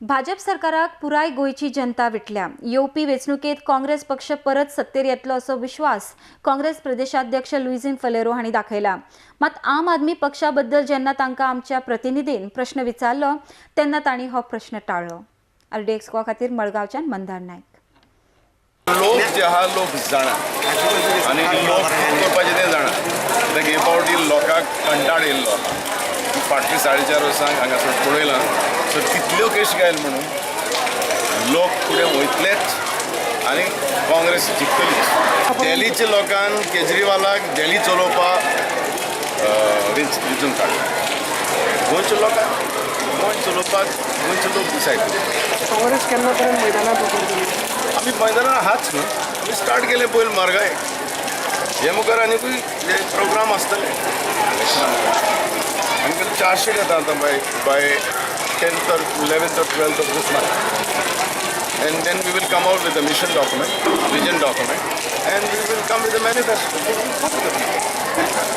भाजप सरकाराक पुराय गोंयची जनता विटल्या. येवपी वेंचणुकेत काँग्रेस पक्ष परत सत्तेर येतलो असो विश्वास काँग्रेस प्रदेशाध्यक्ष लुईझिन फलेरो हांणी दाखयला. मात आम आदमी पक्षा बद्दल जेन्ना तांकां आमच्या प्रतिनिधीन प्रश्न विचारलो तेन्ना तांणी हो प्रश्न टाळ्ळो. आरडीएक्स गोवा खातीर मडगांवच्यान मंदार नायक. लोक जे आहा, लोक जाणा आनी लोक कितें करपाचें तें जाणा. कित्याक हे फावटी लोकांक कंटाळ येयल्लो आहा. फाटलीं 4.5 वर्सांक हांगासर पळयलां सो कितल्यो केश घायल म्हणून लोक फुडें वयतलेच आनी काँग्रेस जिखतलीच. दिल्लीच्या लोकान केजरीवालाक दिल्ली चलोवपाक वेंचून काडला. गोंयच्या लोकांक गोंय चलोवपाक गोंयचे लोक डिसायड करतले. काँग्रेस केन्ना पर्यंत मैदानात उतरतली? आमी मैदानार आहाच न्हू. आमी स्टार्ट केलें पयलीं म्हारगाय. हे मुखार आनिकूय हे प्रोग्राम आसतले इलेक्शना मुखार. आमकां चार्जशीट येता आतां by 10th or 11th or 12th of this month, and then we will come out with a mission document, vision document, and we will come with a manifesto. We will go to the people.